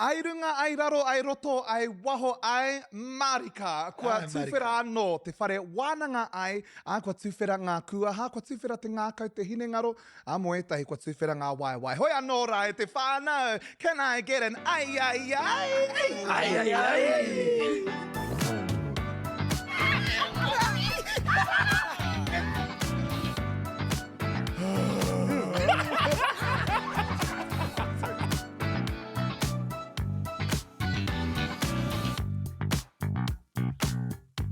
Ai runga, ai raro, ai roto, ai waho, ai marika. Kua Ai marika. tuwhera anō te whare wānanga ai, ā, kua tuwhera ngā kūaha, kua tuwhera te ngākau, te hinengaro, ā, mō ētahi kua tuwhera ngā waewae. Hoi anō rā e te whānau, can I get an ai ai ai? Ai ai ai!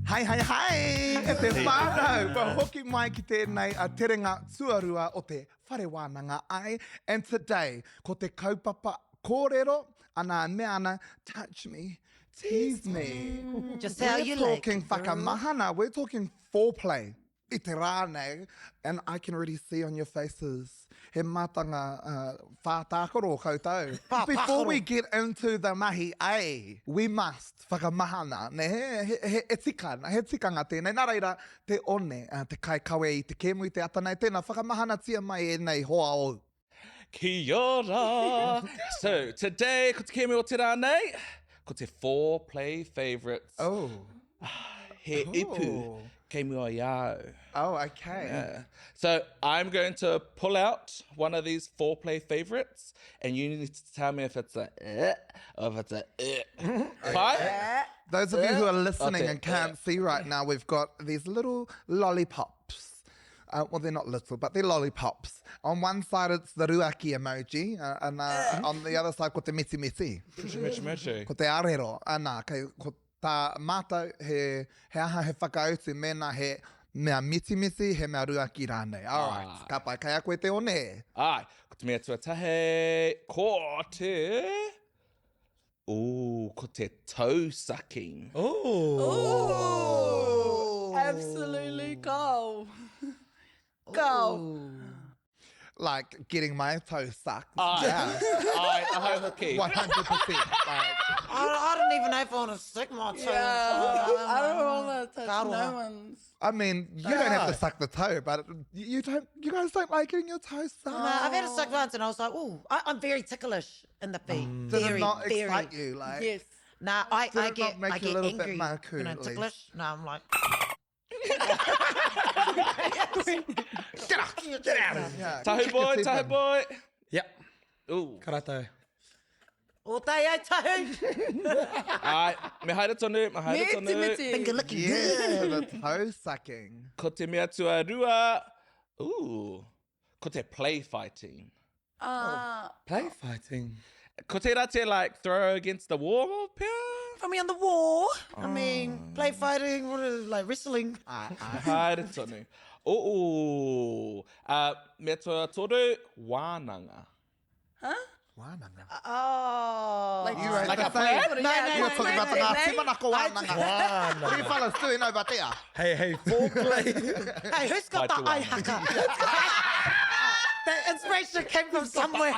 Hai, hai, hai! E te whānau, kua hoki mai ki tēnei a terenga tuarua o te Whare Wānanga Ai. And today, ko te kaupapa kōrero, ana, mea ana, touch me, tease me. Just how We're you like talking it, girl. whakamahana, we're talking foreplay. I te rā nei, and I can already see on your faces, he mātanga uh, whātākaro koutou. Before we get into the mahi ai, we must whakamahana, ne? He, he, he, e tika ana, he tikanga tēnei. Nā reira, te one, uh, te kaikawe i te kēmu i te ata nei, tēnā, whakamahanatia mai ēnei hoa ou. Kia ora! So, today, ko te kēmu o te rā nei, ko te foreplay favourites. Oh. He ipu kei mua i a au. Oh, okay. Yeah. So, I'm going to pull out one of these foreplay favourites, and you need to tell me if it's a eh or if it's a eh. Pai? Those of you who are listening Okay. and can't see right now, we've got these little lollipops. Uh, well, they're not little, but they're lollipops. On one side, it's the ruaki emoji, uh, and uh, on the other side, ko te miti miti. Michi, michi, michi. Ko te arero. Ana, kei, ko tā mātou, he, he aha he whakautu mēnā he mea miti miti, he mea ruaki rānei. All right, Ah. ka pai, kei a koe te one. Ai, ko te mea tuatahi, ko te... Ooh, ko te toe sucking. Ooh. Ooh. Absolutely go. Go. Like getting my toe sucked. Ai, Yeah. ai, ahau hoki. 100%. Like, I, I don't even know if I want to stick my toe. Yeah. I don't want to touch Ka aroha. no one's. I mean, you don't have to suck the toe, but you don't. You guys don't like getting your toe sucked. No, I've had a suck once and I was like, oh, I'm very ticklish in the feet. Mm. Did Very, it not very. excite you? Like, Yes. Nah, I, Did I it not get, make I you a get little bit angry maku, when I'm at least? ticklish. No, I'm like, get out, get out of here. Tahu Kick your boy, teeth tahu in. boy. Yeah. Ooh. Ka rātou. o tai ai tahu. Ai, me haere tonu, me haere Miti, tonu. miti. Finger licking Yeah, good. the toe sucking. Ko te mea tuarua, ooh, ko te play fighting. Ah. Play fighting. Ko tērā te like throw against the wall pea? Throw me on the wall. I mean, play fighting, what is, like wrestling. Haere tonu. Ooh, uh, mea tuatoru, wānanga. Huh? Wānanga. Oh. Like, You wrote Like the a plan? same. No, no, You're talking about the ngā tūmanako wānanga. Wānanga. What are you fellas doing over there? Hey, hey, foreplay. Hey, who's got the Pai te ai haka? That inspiration came from somewhere.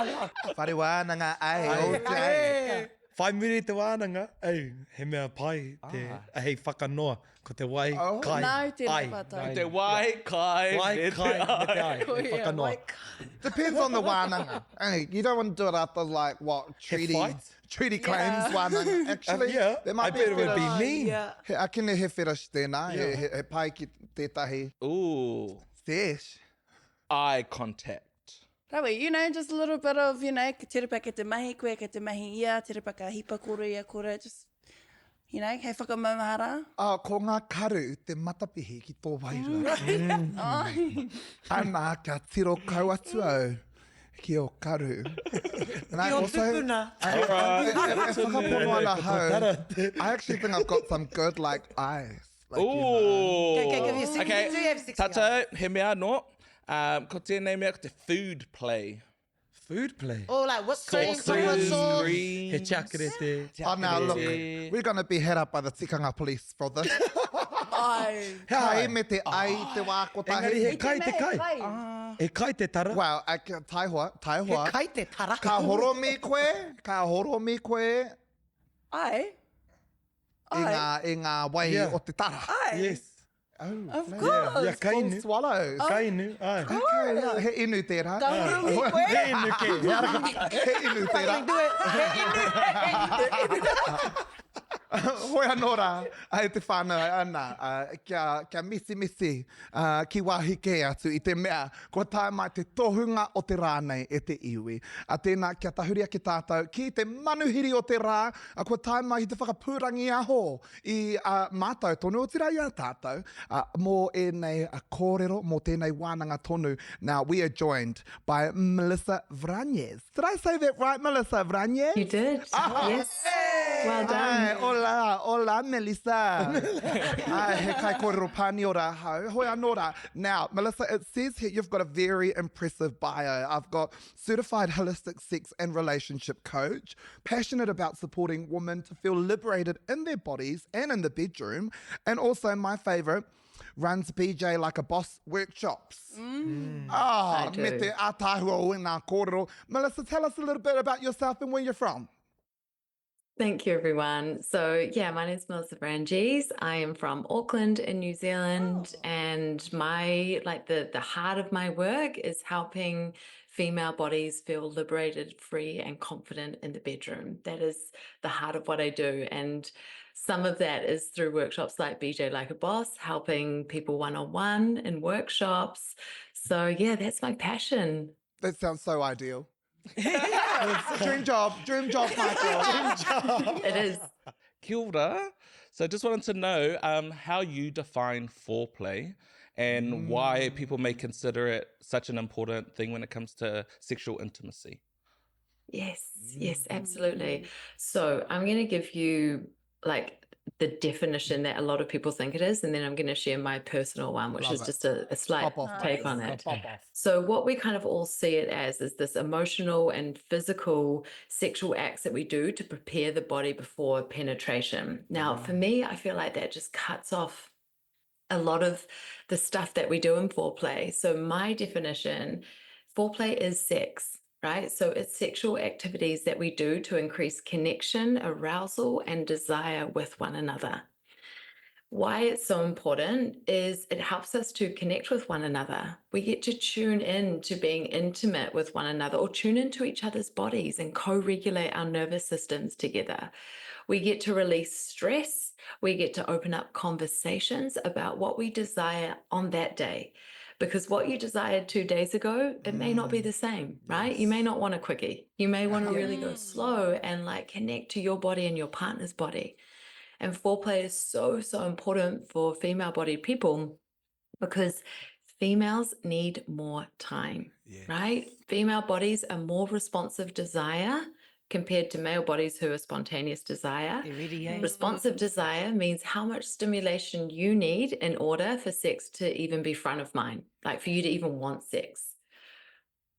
Whare wānanga ai all day. Whai muri i te wānanga, ei, he mea pai te, ah. hei whakanoa, ko te wai Oh. kai, Nāu tēnei ai. pātai. Ko te wai kai Wai me te kai me te ai, ai. hei whakanoa. Depends on the wānanga. Hey, you don't want to do it after like what treaty fight? treaty claims wānanga. Actually, Uh, yeah, there might I be bet a it would be fetish. mean. Yeah. He akene he fetish tēnā, he, he, he pai ki tētahi Ooh, sesh. eye contact. Rawe, you know, just a little bit of, you know, ka tere kei te mahi koe, kei te mahi ia, tere ka hipa kore ia kore, just, you know, hei whakamaumahara. Oh, ko ngā karu te matapihi ki tō wairua. Ai. Ana, kia tiro kau atu au ki ō karu. And I Ki ō also- tupuna. I, I, I, e whakapono ana Ko hau. tō tara. I actually think I've got some good like eyes. Like, you know. Ooh. Okay, okay, give you sexy- Okay, you do have sexy Tato, he mea anō. Um, ko tēnei mea, ko te food play. Food play. Oh, like whipped cream, chocolate Sauces, sauce. greens. He chakarete. Oh, now look, Chakarete. we're going to be hit up by the tikanga police for this. Ai. Kai me te ai te wā kotahi. Engari he kai te kai. Kai. He kai te tara. Well, I, taihoa, taihoa. He kai te tara. Ka horomi koe, ka horomi koe Ai. i ngā, i ngā wai Yeah. o te tara. Ai. Yes. Oh, Of course. Yeah, ka Full inu. swallows. Ka inu, ai. Okay, yeah. He inu tērā. Ka hurumi koe. He inu ke. He ara ka- He inu tērā. Do it. He inu. Hoi anō rā, ai te whānau ana, kia, kia misimisi ki wāhi kē atu i te mea kua tae mai te tohunga o te rā nei e te iwi. A tēnā, kia tahuri ake tātou ki te manuhiri o te rā, a kua tae mai ki te whakapūrangiaho i a mātou tonu, otirā i a tātou, mō ēnei kōrero, mō tēnei wānanga tonu. Now, we are joined by Melissa Vranjes. Did I say that right, Melissa Vranjes? You did. Yes. Well done. Ai, hola, hola, Melissa. Ai, he kaikōrero Pāniora ahau. Hoi anō rā. Now, Melissa, it says here you've got a very impressive bio. I've got certified holistic sex and relationship coach, passionate about supporting women to feel liberated in their bodies and in the bedroom, and also my favorite, runs BJ Like a Boss workshops. Ah, I do. me te ātaahua o ngā kōrero. Melissa, tell us a little bit about yourself and where you're from. Thank you, everyone. So, yeah, my name's Melissa Vranjes. I am from Auckland in New Zealand, and my like the heart of my work is helping female bodies feel liberated, free, and confident in the bedroom. That is the heart of what I do, and some of that is through workshops like BJ Like a Boss, helping people one-on-one in workshops. So, yeah, that's my passion. That sounds so ideal. Dream job, Michael. Dream job. It is. Kia ora. So just wanted to know how you define foreplay and why people may consider it such an important thing when it comes to sexual intimacy. Yes, yes, absolutely. So I'm going to give you like the definition that a lot of people think it is, and then I'm going to share my personal one, which Love is it. just a slight Pop off, take on Michael. it. Pop off. So what we kind of all see it as is this emotional and physical sexual acts that we do to prepare the body before penetration. Now, for me, I feel like that just cuts off a lot of the stuff that we do in foreplay. So my definition, foreplay is sex, right? So it's sexual activities that we do to increase connection, arousal, and desire with one another. Why it's so important is it helps us to connect with one another. We get to tune in to being intimate with one another or tune into each other's bodies and co-regulate our nervous systems together. We get to release stress. We get to open up conversations about what we desire on that day. Because what you desired 2 days ago, it may not be the same, right? You may not want a quickie. You may want to really go slow and like connect to your body and your partner's body. And foreplay is so, so important for female-bodied people because females need more time, right? Female bodies are more responsive desire compared to male bodies who are spontaneous desire. They're ready, eh? Responsive desire means how much stimulation you need in order for sex to even be front of mind, like for you to even want sex.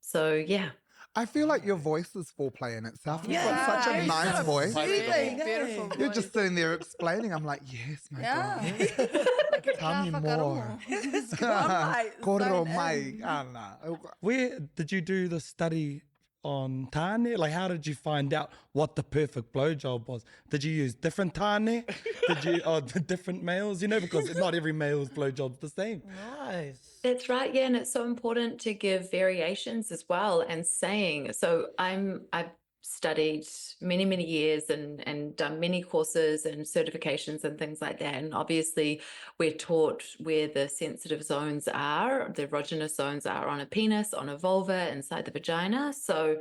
So, yeah. I feel like your voice is foreplay in itself. You've got Yeah, such a it's nice so voice. soothing, eh? Beautiful You're just voice. sitting there explaining. I'm like, yes, my Yeah. God. Tell me more. I'm like, Kōrero zoned mai in. ana. Where did you do the study on tāne? Like, how did you find out what the perfect blowjob was? Did you use different tāne? Did you, or different males? You know, because not every male's blowjob's the same. Nice. That's right. Yeah. And it's so important to give variations as well and saying, so I've studied many, many years and done many courses and certifications and things like that. And obviously we're taught where the sensitive zones are, the erogenous zones are on a penis, on a vulva, inside the vagina. So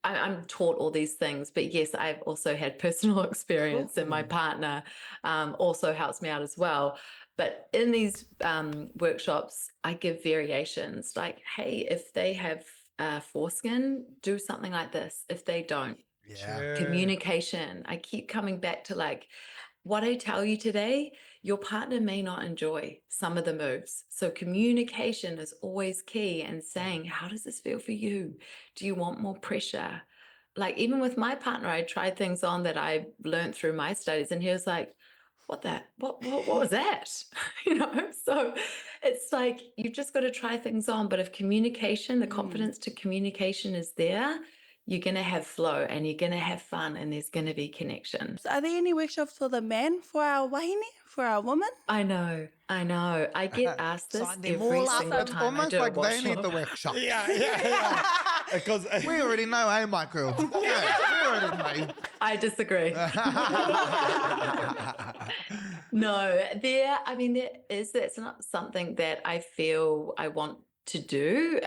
I'm taught all these things, but yes, I've also had personal experience, and my partner also helps me out as well. But in these workshops, I give variations like, hey, if they have foreskin, do something like this. If they don't, communication. I keep coming back to like, what I tell you today, your partner may not enjoy some of the moves. So communication is always key, and saying, how does this feel for you? Do you want more pressure? Like even with my partner, I tried things on that I learned through my studies, and he was like, what was that? You know, so it's like, you've just got to try things on. But if communication, the confidence to communication is there, You're going to have flow and you're going to have fun and there's going to be connection. So are there any workshops for the men, for our wahine, for our women? I know, I know. I get asked this Sign them every all up. single It's time I almost do a like they need workshop. the workshop. Yeah, yeah, yeah. Because We already know, eh, Michael? Yeah, we already know. I disagree. No, there, I mean, there is, that's not something that I feel I want to do.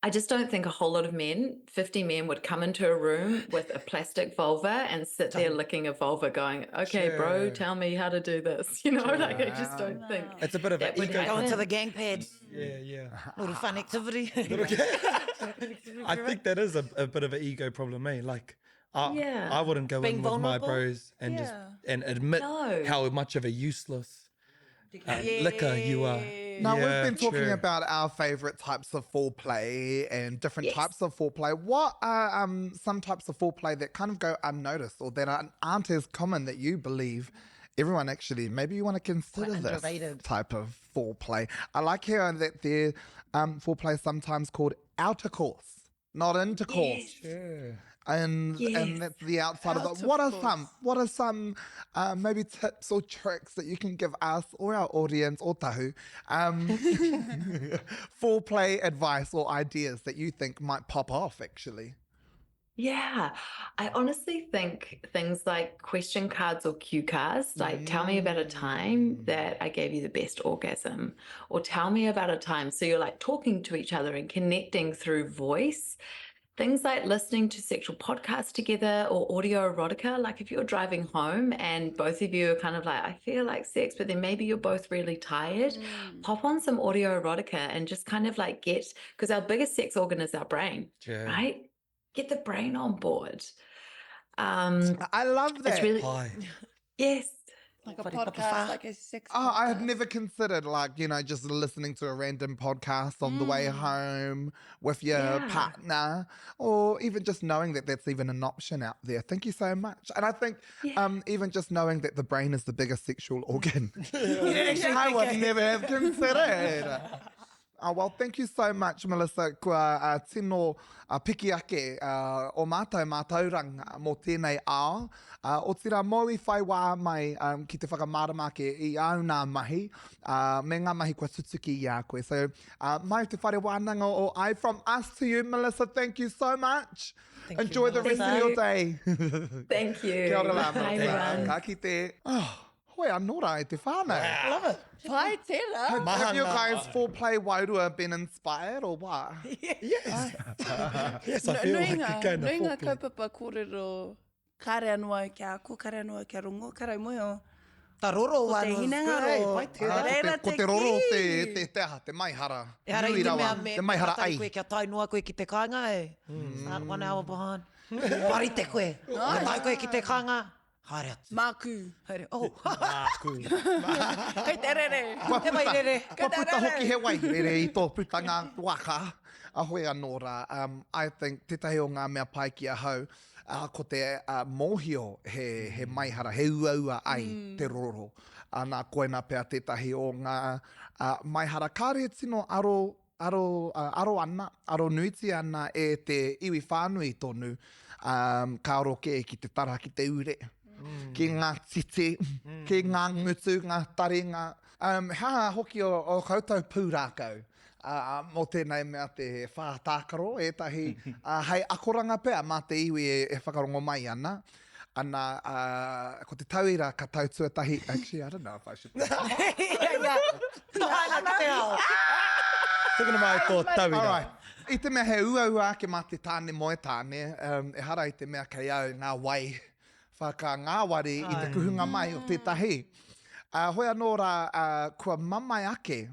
I just don't think a whole lot of men, 50 men, would come into a room with a plastic vulva and sit there licking a vulva going, okay, bro, Sure. tell me how to do this. You know, like I just don't think it's a bit of an that would ego. Go into happen. the gang pads. Yeah, yeah. Little fun activity. I think that is a bit of an ego problem, eh? Like, I, Yeah. I wouldn't go Being in with my vulnerable? bros and just Yeah. and admit No. how much of a useless liquor you are. Now, Yeah, we've been talking true. about our favorite types of foreplay and different Yes. types of foreplay. What are some types of foreplay that kind of go unnoticed or that aren't as common that you believe everyone actually, maybe you want to consider Quite this underrated. type of foreplay? I like hearing that their foreplay is sometimes called outercourse, not intercourse. Yeah. And Yes. and that's the outside of Out the. of What are course. some? What are some maybe tips or tricks that you can give us or our audience or tahu, foreplay advice or ideas that you think might pop off actually? Yeah, I honestly think things like question cards or cue cards, like tell me about a time that I gave you the best orgasm, or tell me about a time. So you're like talking to each other and connecting through voice. Things like listening to sexual podcasts together or audio erotica. Like if you're driving home and both of you are kind of like, I feel like sex, but then maybe you're both really tired, pop on some audio erotica and just kind of like get, because our biggest sex organ is our brain, Yeah. right? Get the brain on board. I love that. It's really, Hi. yes. Like a Whare papa podcast, wha. like a sex Oh, I had podcast. never considered like, you know, just listening to a random podcast on the way home with your Yeah. partner or even just knowing that that's even an option out there. Thank you so much. And I think even just knowing that the brain is the biggest sexual organ, I would never have considered. Oh, well, thank you so much, Melissa. Kua tino piki ake o mātou mātauranga mō tēnei ao. O tira mōu i whai wā mai ki te whakamārama ake i au nā mahi, me ngā mahi kua tutuki i a koe. So, mai te whare wānanga o I From Us to you, Melissa. Thank you so much. Thank you, Enjoy the rest of your day. Thank you. Kia ora rā, Bye, Melissa. everyone. Ka kite. Oh, hoi anō rā e te whānau. Love it. Pai tērā. Have you guys foreplay wairua been inspired or what? Yes. Yes, I feel like Nui a kind of ngā foreplay. kaupapa kōrero kare anō au kia ako, kare anō au kia rongo, kare moe o. Ta roro Ko te one was good, hinengaro. eh? Pai tērā. Ah, ko te, Reira ko te te roro kī. te, te, te aha, te maihara. Ehara i Nui te rawa, mea me, te maihara me tatari ai. koe kia tae noa koe ki te kāinga e. Start 1 hour behind. Parite koe. Ka tae koe ki te kāinga, haere atu. Māku. Haere, oh. Māku. Kei te rere. Kua He wai puta, rere. kua Kei te puta rere. hoki he wai rere i tō putanga waka. A hoi anō rā, I think tētahi o ngā mea pai ki ahau, ko te mōhio he, he maihara, he uaua ai te roro. Nā koina pea tētahi o ngā maihara. Kāre tino aro, aro, aro ana, aro nuitia ana e te iwi whānui tonu, ka aro kē ki te tara, ki te ure, ki ngā titi, ki ngā ngutu, ngā taringa. He aha hoki o, o koutou pūrākau mō tēnei mea te whā tākaro, ētahi hei akoranga pea mā te iwi e whakarongo mai ana. Ana, ko te tauira ka tau tuatahi, actually, I don't know if I should... Yeah, yeah. Tohaina ki te ao. Tukuna mai tō tauira. All right. I te mea he uaua ake mā te tāne moe tāne, ehara i te mea kei au ngā wai whakangāwari i te kuhunga mai o tētahi. Hoi anō rā, kua mamae ake,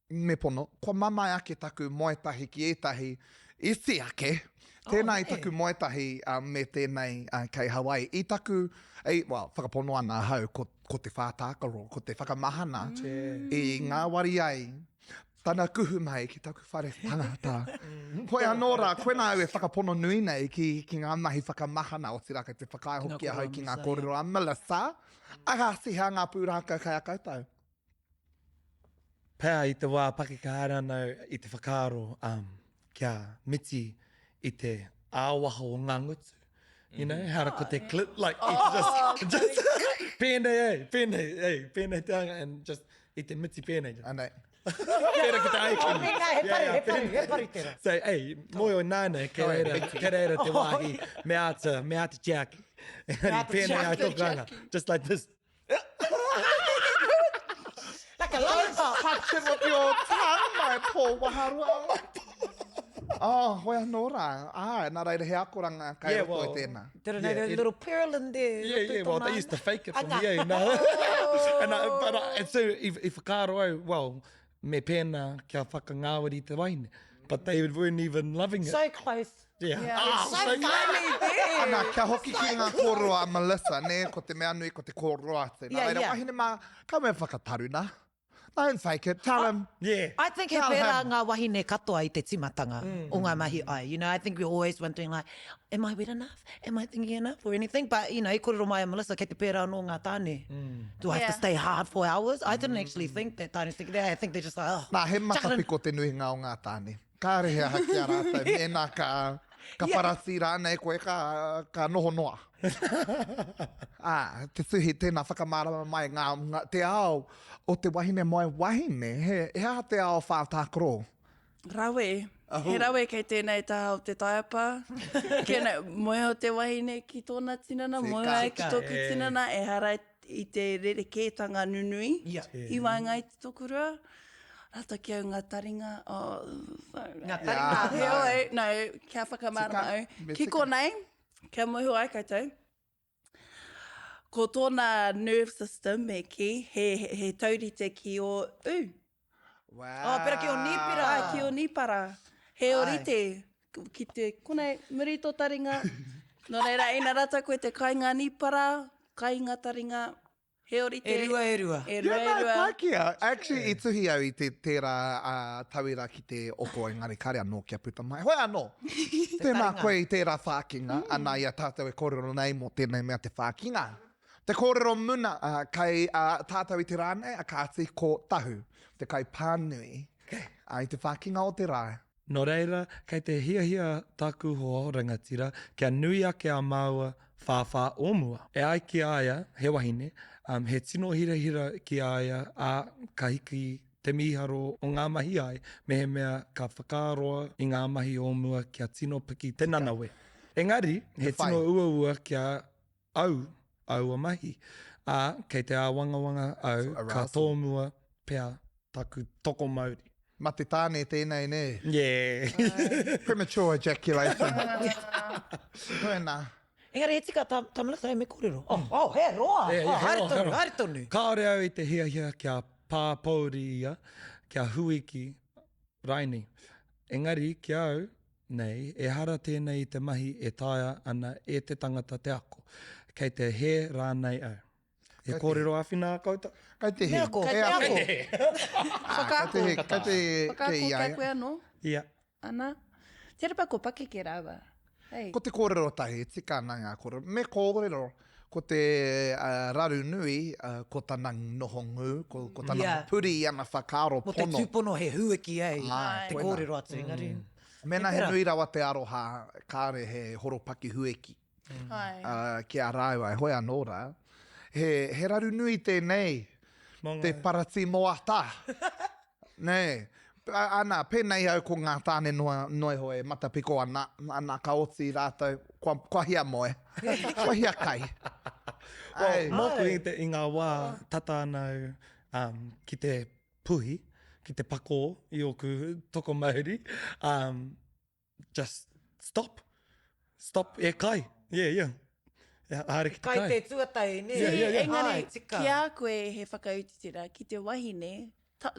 me pono, kua mamae ake taku moe tahi ki ētahi iti ake. Tēnā i taku moe tahi me tēnei kei Hawaii. I taku, i, well, whakapono ana ahau, ko, ko te whātākaro, ko te whakamahana i ngāwari ai tana kuhu mai ki taku whare tangata. Hoi anō rā, koinā au e whakapono nui nei ki, ki ngā mahi whakamahana, otirā kei te whakaae hoki ahau ki ngā kōrero a Melissa. Aha, siha ngā pūrākau kei a koutou. Pea i te wā pakeke haere ana au i te whakaaro kia miti i te ā-waho o ngā ngutu. You know, how to ko te clip, like, it's just, just, pēnei, eh, pēnei, eh, pēnei te anga, and just, i te miti pēnei. Anei. Pērā ki te icon. He pari, he pari, he pari tērā. So, ei, mōhio nāna, kei reira, kei reira te wāhi, me āta, me āta tiaki. Engari, pēnei ai tōku anga, just like this. Like a lollipop. Touch it with your tongue, my poor waharoa. Oh, hoi anō rā. Āe, nā reira he akoranga kei Yeah, roto i well, tēnā. Didn't Yeah, know there was it- a little pearl in there. Yeah, yeah, well, they used to fake it for me, eh, no. and I, but I, and so, i, i whakaaro au, well, me pēnā kia whakangāwari te wahine. But they weren't even loving it. So close. yeah. Yeah. Ah, So so finally there. Ana, kia hoki ki ngā kōrero a Melissa, nē, ko te mea nui, ko te kōrero atu. Nā Yeah, reira, yeah. wahine mā, ka mea whakataruna. Don't fake it, tell him. Yeah. I think he Tell pērā him. ngā wahine katoa i te timatanga o ngā mahi ai. You know, I think we're always wondering like, am I wet enough? Am I thinking enough or anything? But, you know, i kōrero mai a Melissa, kei te pērā anō ngā tāne. Do I have to Yeah. stay hard for hours? I didn't actually think that tāne think that. I think they're just like, oh. Nā, he chuck it in. matapiko te nuinga o ngā tāne. Kāre he aha ki a rātou, mēnā ka, ka Yeah. paratī rānei koe, ka, ka noho noa. Ā, te tuhi, tēnā whakamārama mai ngā, ngā, te ao o te wahine moe wahine, he, he aha te ao whātākoro? Rawe. He rawe kei tēnei taha o te taiapa. Kia nei, moe o te wahine ki tōna tinana, moe ai ki tōku tinana, ehara i te rerekētanga nunui Yeah. i waenga i te tokorua. Rata ki au ngā taringa, oh, so, Ngā taringa. Heoi, no, kia whakamārama Tika, au. me Ki tika. konei, kia mōhio ai koutou, ko tōna nerve system me kī, he, he, he taurite ki o ū. Wow. Oh, pera ki o Nīpira. Ā, ki o Nīpara. He orite ki te konei, muri tō taringa. Nō reira, ina rata koe te kai ngā Nīpara, kai ngā taringa, he orite. E rua, e rua. E rua, Yeah, e no, rua. pai ki au. Actually, i tuhi au i te, tērā uh, tauira ki te oko, engari kare anō kia puta mai. Hoi anō, tēnā taringa. koe i tērā whākinga, ana i a tātou e kōrero nei mō tēnei mea te whākinga. Te kōrero muna, uh, kai uh, tātou i te rā nei, a kāti ko Tahu, te kai pānui, uh, i te whākinga o te rā. Nō reira, kei te hiahia taku hoa rangatira kia nui ake a māua whāwhā o mua. E ai ki a ia, he wahine, um, he tino hirahira ki a ia, ā, ka hiki te mīharo o ngā mahi ai, mehemea ka whakaroa i ngā mahi o mua kia tino piki te nanawe. Engari, he tino uaua kia au aua mahi, ā, kei te āwangawanga au ka tōmua pea taku tokomauri. Mate tāne tēnei, nē? Yeah. Premature ejaculation. Koinā. Engari he tika tā, tā Melissa, he me kōrero. Oh, oh, he roa. Yeah, yeah, oh, he haere roa, he tonu, roa. haere tonu. Kāore au i te hiahia kia pāpōuri ia, kia huiki raini. Engari, ki a au, nei, ehara tēnei i te mahi e taea ana e te tangata te ako. Kei te hē rānei au. He kōrero āwhina a koutou? Kei te hē. Me ako, Kei me ako. Kei te hē, kei te hē Whakaako i a kia ia. koe anō. Ia. Ana. Tērā pea ko pakeke rāua. Hey. Ko te kōrero tahi, e tika ana ngā kōrero. Me kōrero, ko te uh, raru nui, uh, ko tana noho ngū, ko, ko tana Yeah. puri i ana whakaaro Mo te pono. tūpono he huiki, eh, Ai, te koinā. kōrero atu, engari. Mēnā he pērā. nui rawa te aroha, kāre he horopaki hueki. Ai. Uh, ki a rāua, e hoi anō rā. He, he raru nui tēnei, Mō te ngā- paratī moata. Nē. Ana, pēnei au ko ngā tāne noa, noa iho e matapiko ana, ana ka oti rātou, kua, kua hia moe, kua hia kai. Ai. Mōku i, te, i ngā wā tata ana au um, ki te puhi, ki te pakō i ōku tokomauri, um, just stop. Stop e kai. Yeah, yeah. Yeah, haere ki te Kai kai. te tuatahi, nē? Yeah, yeah, yeah. Engari, Ai, tika. ki a koe he whakautu tērā, ki te wahine, ta,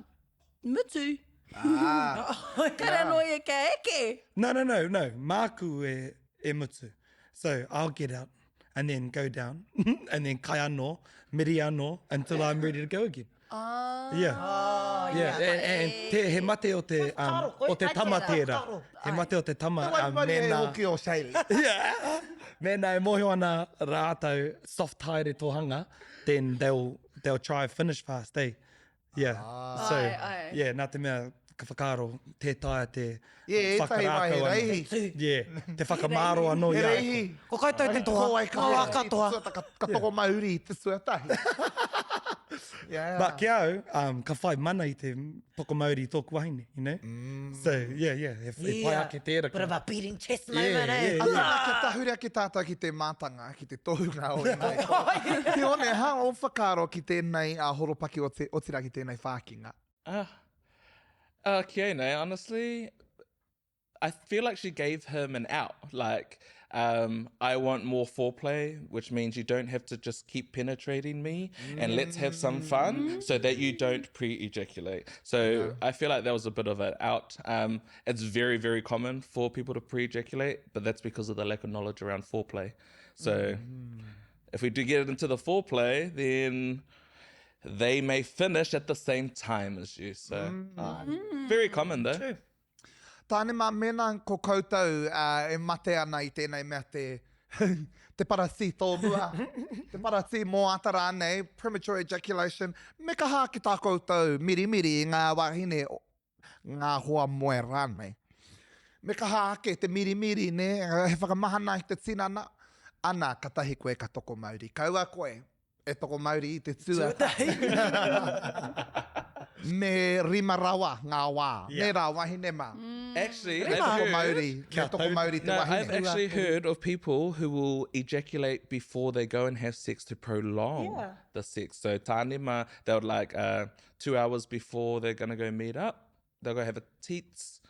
mutu. Ah. Kare anō ia kia eke. No, no, no, no. Māku e, e mutu. So I'll get out and then go down and then kai anō, miri anō until I'm ready to go again. Ah. Yeah. Oh, Yeah, and, and te, he mate o te, um, o te tama tērā. He mate o te tama. Te waimarie mēnā, hoki o Shaylee. Yeah. Mēnā e mōhio ana rātou soft haere tō hanga, then they'll, they'll try finish fast, eh? Yeah. Ah. So, Ai, ai. yeah, nā te mea, ka whakaaro, tē taea te Yeah, ētahi wā he whakarākau anō. reihi. Yeah, te whakamāro anō He i a koe. reihi. Ko koutou te toa, Ko wai ka ko wā katoa. Ka, ka tokomauri i te tuatahi. Yeah. But ki au, um, ka whai mana i te tokomauri i tōku wahine, you know? So, yeah, yeah, he, he pai ake tērā. Bit of a beating chest Yeah, moment, eh? yeah, yeah. Ana, kia tahuri ake tātou ki te mātanga, ki te tohunga o ēnei. Ki one, ha o whakaaro ki tēnei uh, horopaki o te, otirā ki tēnei whākinga? Ah, uh, Kione, honestly, I feel like she gave him an out. Like, I want more foreplay, which means you don't have to just keep penetrating me and let's have some fun so that you don't pre ejaculate. So I feel like that was a bit of an out. It's very, very common for people to pre ejaculate, but that's because of the lack of knowledge around foreplay. So if we do get into the foreplay, then they may finish at the same time as you. So very common though. Tāne mā, mēnā ko koutou uh, e mate ana i tēnei mea te, te paratī tōmua, te paratī mōata rānei, premature ejaculation, me kaha ake tā koutou mirimiri i ngā wāhine, ngā hoa moe rānei. Me kaha ake te mirimiri, nē, he whakamahana i te tinana, ana, katahi koe ka tokomauri. Kaua koe e tokomauri i te tuatahi. Me rima rawa ngā wā. Yeah. Me rā wahine mā. Actually, Me I've heard, tokomauri, me tokomauri te no, wahine. I've actually heard of people who will ejaculate before they go and have sex to prolong Yeah. the sex. So tāne mā, they would like 2 hours before they're gonna go meet up, they'll go have a teats,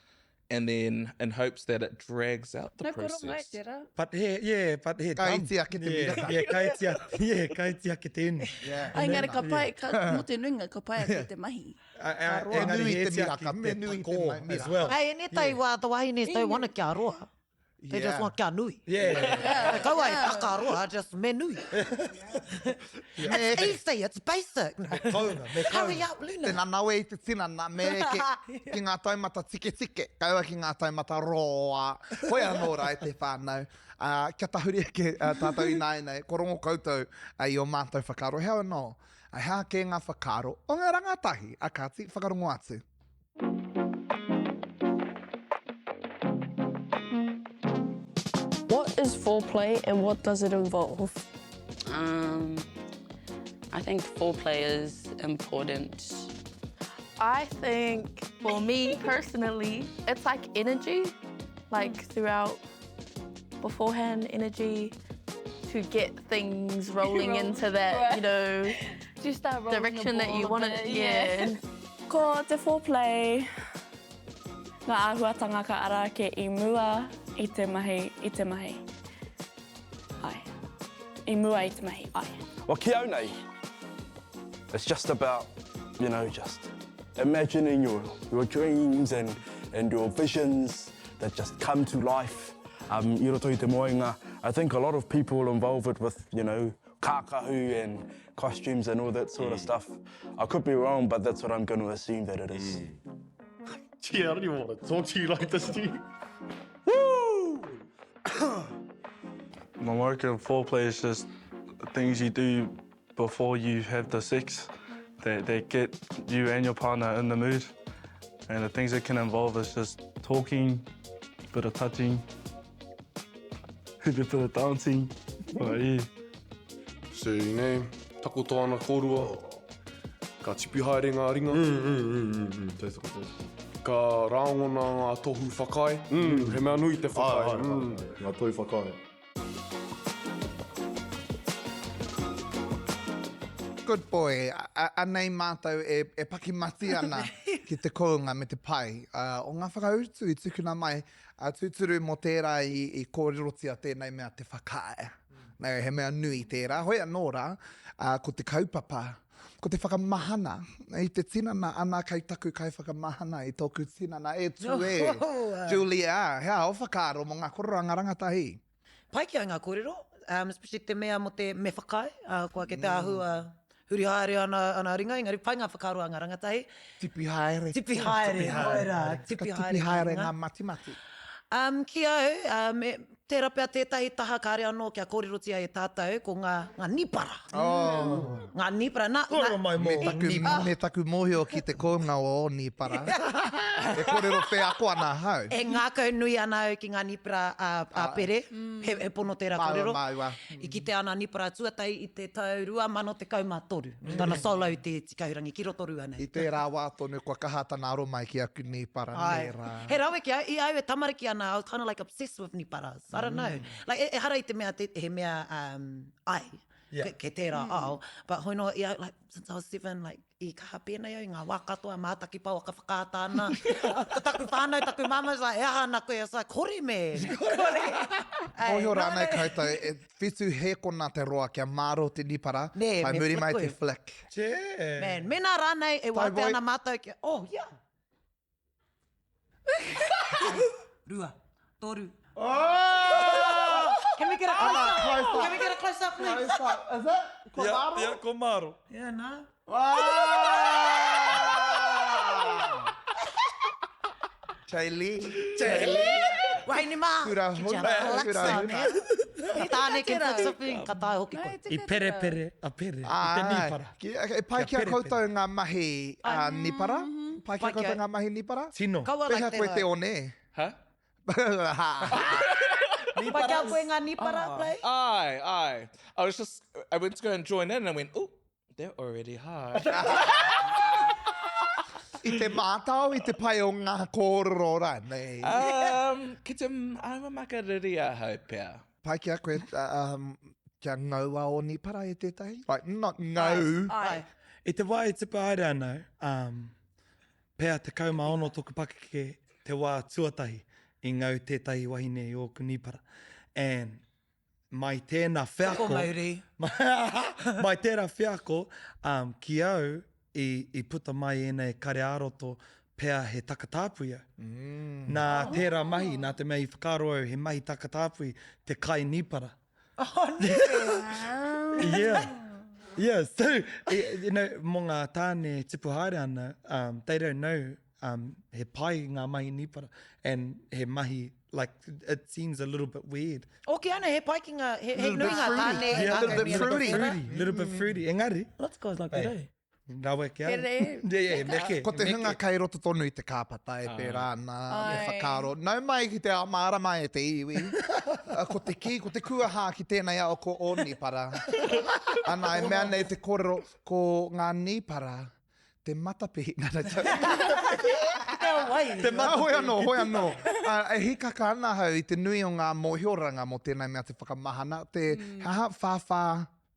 and then in hopes that it drags out the No, koro mai process. tērā. But he, yeah, but he Ka dumb. iti ake te yeah, miraka. yeah, ka iti ake, yeah, ka iti ake te inu. Yeah. Ai, engari ka pai, ka, mō te nuinga, ka pai ake te mahi. Ka Me Engari nui he te iti ake miraka, me te nui te pakō miraka. as well. Hey, in ētahi wā, the wahines don't want it kia roa. They just Yeah. want kia nui. Yeah. Kaua e takaroa, just me nui. It's easy, it's basic. Me kounga, me kounga. Hurry up, Luna. Te nanawe i te tinana, me eke ki ngā taumata tiketike, kaua ki ngā taumata roa. Hoi anō rā e te whānau. Uh, kia tahuri ake uh, tātou ināianei, ko rongo koutou uh, i o mātou whakaaro. Hea anō, uh, hea kē ngā whakaaro o ngā rangatahi, a kāti, whakarongo atu. What is foreplay and what does it involve? I think foreplay is important. I think for me personally, it's like energy, like throughout beforehand energy to get things rolling into that, you know, Just start rolling the direction that you ball a want it. bit, Yeah. Ko te foreplay ngā āhuatanga ka ara ake i mua i te mahi, i te mahi. Ai. I mua i te mahi, ai. Well, ki au nei, it's just about, you know, just imagining your, your dreams and, and your visions that just come to life. Um, i roto i te moenga, I think a lot of people involve it with, you know, kākahu and costumes and all that sort of stuff. I could be wrong, but that's what I'm going to assume that it is. Gee, I don't even want to talk to you like this, dude. Woo! My work in foreplay is just things you do before you have the sex that, that get you and your partner in the mood. And the things it can involve is just talking, a bit of touching, a bit of dancing. But yeah. Say your name, takoto ana kōrua, ka tipi haere ngā ringa. Tautoko, tautoko. Ka rāngona ngā tohu whakaae. He mea nui te whakaae. Āe, āe, āe, ngā tohu whakaae. Good boy. Anei mātou e, e paki mati ana ki te kounga me te pai uh, o ngā whakautu i tukuna mai uh, tūturu mō tērā i, i kōrerotia tēnei mea te whakaae. Nē, he mea nui tērā. Hoi anō rā, uh, ko te kaupapa, ko te whakamahana i te tinana ana kei taku kaiwhakamahana i tōku tinana e tū e. Julia, he aha ō whakaaro mō ngā kōrero a ngā rangatahi? Pai ki au ngā kōrero, um, especially te mea mō te me whakaae, uh, kua ke te āhua huri haere ana, ana ringa, engari pai ngā whakaaro a ngā rangatahi. Tipi haere. Tipi haere, haere, tipi haere. Tipi haere ngā matimati. Um, ki au, um, e, Tērā pea tētahi taha kāre anō kia kōrerotia e tātou ko ngā, ngā nīpara. Oh. Ngā nīpara. Nā, Kōrero mai mō Me taku, nīpara. me taku mōhio ki te kounga o ō nīpara. E kōrero wheako ana ahau. E ngākau nui ana au ki ngā nīpara a, a Pere. He, he pono tērā kōrero. Māua, māua. I kitea ana nīpara tuatahi i te tau 2013. Tana solo i te Tikahurangi ki Rotorua nei. I tērā wā tonu kua kaha tana aro mai ki aku nīpara, Āe. nē rā. He rawe ki au, i au e tamariki ana, I was kinda like obsessed with nīparas. I don't know. Like, e, ehara i te mea, te, he mea, um, ai, Yeah. ke, ke tērā ao. But hoi noa, i au, like, since I was seven, like, i kaha pēnei au i ngā wā katoa, mātaki pouaka whakaata ana. Ko taku whānau, taku māmā, was like, e aha ana koe? I was like, kore man. Kore. Ai, Mōhio nā rānei reira- koutou, e whitu hēkona te roa kia mārō te nīpara, Nē, whai me muri mai flick te koe. flick. Yeah. Man, mēnā rānei e wātea boy. ana mātou kia, oh, yeah. Rua, toru. Oh! Can we get a close Ana, up? close up. Can we get a close up, please? Close up. Is it? Ko Yeah, maro? yeah, ko maro. Yeah, nā. Ah! Chaylee. Chaylee. Wahine mā. Kura Kia huna, relax kura on, huna. eh? He tāne can fix a thing, ka tae hoki koe. I perepere a pere, i te Āe. nīpara. Ki- E pai Kia ki a perepere. koutou ngā mahi a nīpara? Pai ki a Pai ki koutou a- ngā mahi nīpara? Tino. Kaua like Pehea te koe te rau. one? Huh? Pai ki a koe ngā nīpara, play? Aye, aye. I was just, I went to go and join in and I went, oh, they're already hard. I te mātao, i te pai o ngā kōrero rānei. um, ki te, I'm a makariri ahau pea. Pai ki a koe, um, kia ngaua o nīpara e tētahi? Like, not ngau. Ai. I te wā e tipu haere ana au, um, pea 16 tōku pakeke te wā tuatahi i ngau tētahi wahine i ōku nīpara. And mai tēnā wheako... Ko Mauri. mai tērā wheako, um, ki au, i, i puta mai ēnei kare ā-roto pea he takatāpui au. Mm. Nā tērā mahi, nā te mea i whakaaro au he mahi takatāpui te kai nīpara. Oh, nē. Yeah. Yeah, so, you know, mō ngā tāne tipu haere ana, um, they don't know um, he pai ngā mahi nīpara and he mahi, like, it seems a little bit weird. Oki ana, he pai ki ngā, he, he Little nui bit ngā fruity. tāne. Yeah, ngā little bit mea fruity. Fruity, little bit fruity. Engari, Lots of guys like that, eh? rawe ki au. He re. Yeah, yeah, he meke. Ko te he hunga meke. kei roto tonu i te kāpata e pērā ana te Ai. whakaaro. Nau mai ki te ao mārama e te iwi. Ko te kī, ko te kuaha ki tēnei ao ko ō nīpara. Ana, e mea nei te kōrero, ko ngā nīpara, te matapihi. Nā, nā, Te ao wai. Te matapihi. Hoi anō, hoi anō. Uh, e hikaka ana ahau i te nui o ngā mōhioranga mō tēnei mea te whakamahana, te mm. he aha whāwhā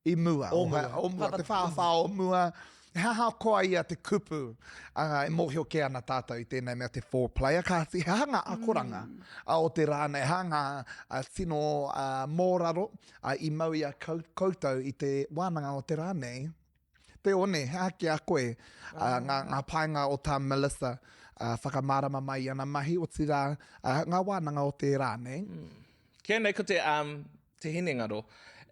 i mua. O mua. O mua, te whāwhā o mua. He aha koa ia te kupu uh, e mōhio kē ana tātou i tēnei mea te foreplay. A kāti, he aha ngā akoranga mm. o te rā nei, he aha ngā uh, tino uh, mōraro uh, i mau i a koutou i te wānanga o te rā nei. Te one, he aha ki a koe uh, ngā, ngā painga o tā Melissa uh, whakamārama mai i ana mahi, otirā uh, ngā wānanga o te rā nei. Mm. Kia nei ko te, um, te hinengaro.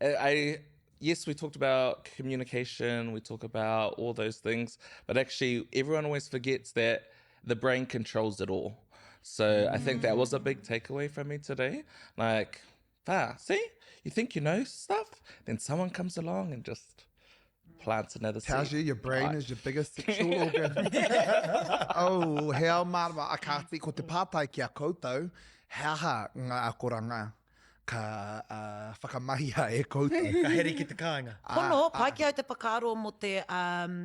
I, yes, we talked about communication, we talk about all those things, but actually everyone always forgets that the brain controls it all. So I think that was a big takeaway from me today. Like, ah, see, you think you know stuff, then someone comes along and just plants another Tells seed. you your brain is your biggest sexual organ. oh, he ao mārama a kāti, ko te pātai ki a koutou, he aha ngā akoranga ka uh, whakamahia e koutou? Ka here ki te kāinga. Pono, pai ki au te whakaaro mō te, um,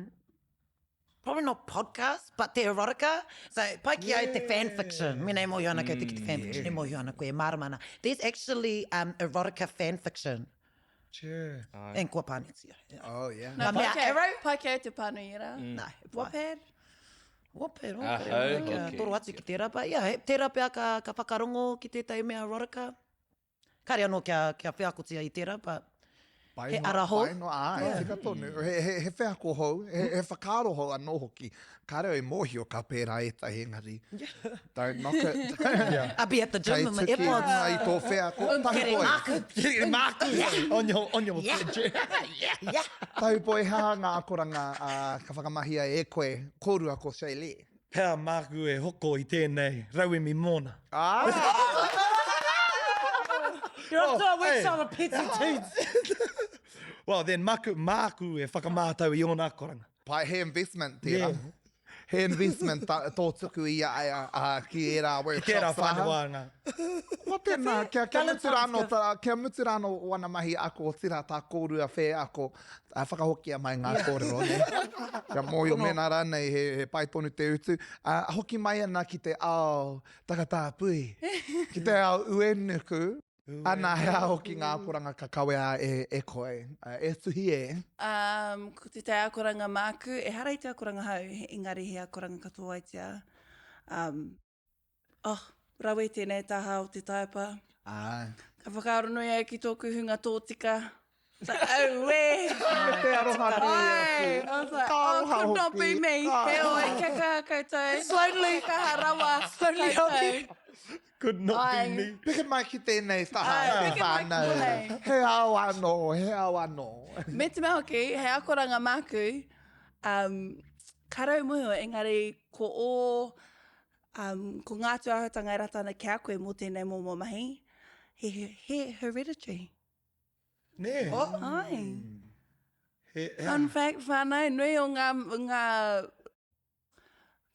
probably not podcast, but te erotica. So, pai ki au te fan fiction. Mena e mōhio ana koutou ki te fan fiction, e mōhio ana koe, e mārama ana. There's actually um, erotica fan fiction. Sure. And kua pānuitia. Oh, yeah. No, Ngā mea pai ki au- arrow? Pai ki au te pānui i rā. Nā, he pai. Wattpad? Wattpad, Wattpad. Ahau Kia hoki. toro atu ki tērā, but yeah, he, tērā pea ka, ka whakarongo ki tētahi mea erotica. Kāre anō kia, kia wheakotia i tērā, but Pai he noa, ara hou. Pai noa, āe, yeah. tika tonu. He, he, he wheako hou, he, he whakaaro hou anō hoki. Kāre au i mōhio ka pērā ētahi engari. Don't knock it. yeah. I'll be at the gym Kei with my tuki AirPods. i tō wheako. Getting Tahu māku. Getting māku. On your, on your Yeah. Yeah. Tahu boy, he aha ngā akoranga uh, ka whakamahia e koe, kōrua ko Shaylee? Pea māku e hoko i tēnei rauemi mōna. Ah! You're off to a Well, hey. workshop of petty dudes. Well, then maku, māku e whakamātau i ōna akoranga. Pai, he investment tērā. Yeah. He investment ta, tō tuku i a ia uh, ki ērā Ki tērā workshops rā. whānau wānanga. Ko tēnā, kia, kia mutu rāno, tā, kia mutu rāno wana mahi ako, otirā tā kōrua wheako, uh, whakahokia mai ngā kōrero, ne? Kia mōhio mēnā rānei he, he pai tonu te utu. Uh, hoki mai ana ki te ao takatāpui, ki te ao uenuku, Ana, he aha hoki ngā akoranga ka kawea e, e koe, e tuhi e? Um, ko tētahi akoranga māku, ehara i te akoranga hou, engari he akoranga katoaitia. Um, oh, rawe tēnei taha o te taiapa. Āe. Ka whakaaro nui au ki tōku hunga tōtika. Auē! Me te aroha nui atu. I was like, Ka oh, aroha could not be hoki. me. Ka Heoi, kia kaha koutou. Slowly. Kia kaha rawa Slowly koutou. Could not Ai. be me. Peke mai ki tēnei taha, Ai, te peke mai ki whānau. konei. He ao anō, he ao anō. Me te mea hoki, he akoranga māku, um, ka rau mōhio, engari ko ō, um, ko ngā tūāhuatanga e rata ana ki a koe mō tēnei momo mahi, he, he hereditary. Nē. Oh. Ai. He, he, Fun fact, whānau, nui o ngā, ngā,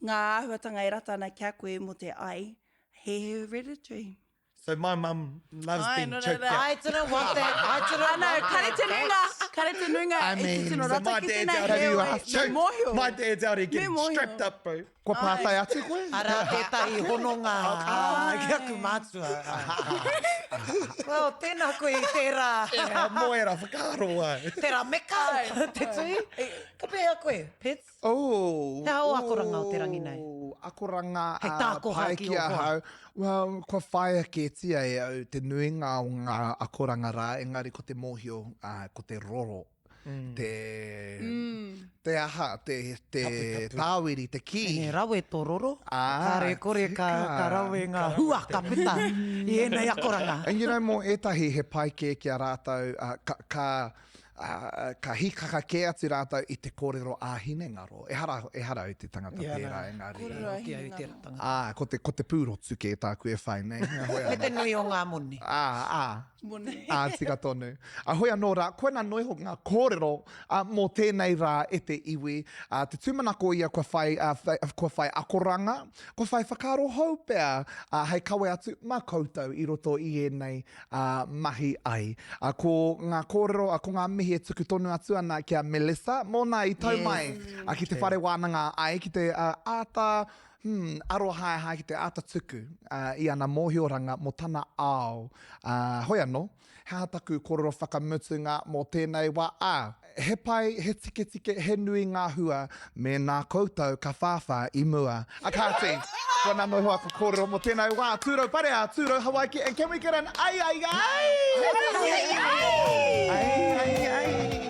ngā āhuatanga e rata ana ki a koe mō te ai, he hereditary. So my mum loves Ai, being no, no, choked no. out. I didn't want that. I didn't Ano, want kare that. te nunga, kare te nunga, I i te mean, tino So rata my ki dad's tēnei, out here heoi, getting me choked. mōhio. My dad's out here Me getting mōhio. strapped up, bro. Kua pātai atu koe? Arā tētahi hononga ki aku mātua. Well, tēnā koe i tērā. Yeah, mō ērā whakaaro ai. Tērā meka, te tui. Ka pēhea koe, Pets? Oh. He aha ō akoranga o te rangi nei? Oh, akoranga Hei tākoha pai ki ki ō hoa. ahau. Well, kua whāia kētia e au te nuinga o ngā akoranga rā, engari ko te mōhio, ko te roro. Te, te aha, te, te tāwiri, te kī. He rawe tō roro. Ā, Kāre kore ka, ka rawe ngā hua ka puta i ēnei akoranga. And you know, mō ētahi he pai kē ki a rātou, uh, ka, ka, uh, ka hīkaka kē atu rātou i te kōrero ā-hinengaro. Ehara, ehara au te tangata Yeah, pērā, no. engari. Kōrero Hoki au i tērā ā-hinengaro. tangata. Ā, ko te, ko te pūrotu kē tāku e whai nei. Hoi Me te anō. nui o ngā moni. Ā, ā. Moni. Ā, tika tonu. A hoi anō rā, koina noa iho ngā kōrero ā, mō tēnei rā e te iwi. Ā, te tūmanako ia kua whai, ā, whai, kua whai akoranga, kua whai whakaaro hou pea, ā, hei kawe atu mā koutou i roto i ēnei, ā, mahi ai. Ā, ko ngā kōrero, ā, ko ngā mihi e tuku tonu atu ana ki a Melissa, mōna i tau mai, ā, ki te whare wānanga ai, ki te, ā, āta, Hmm, arohaehae ki te āta tuku i ana mōhioranga mō tana ao. Ā, hoi anō, he aha taku kōrero whakamutunga mō tēnei wā? Ā, he pai, he tiketike, he nui ngā hua mēnā koutou ka whāwhā i mua. A kāti, koinā noa iho aku kōrero mō tēnei wā. Tūrou Parea, tūrou Hawaiki, and can we get an ai ai ai? Ai ai ai! Ai ai ai!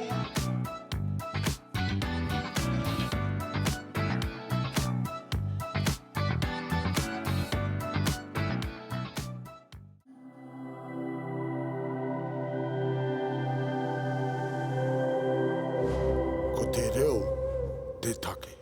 Ko te reo te take.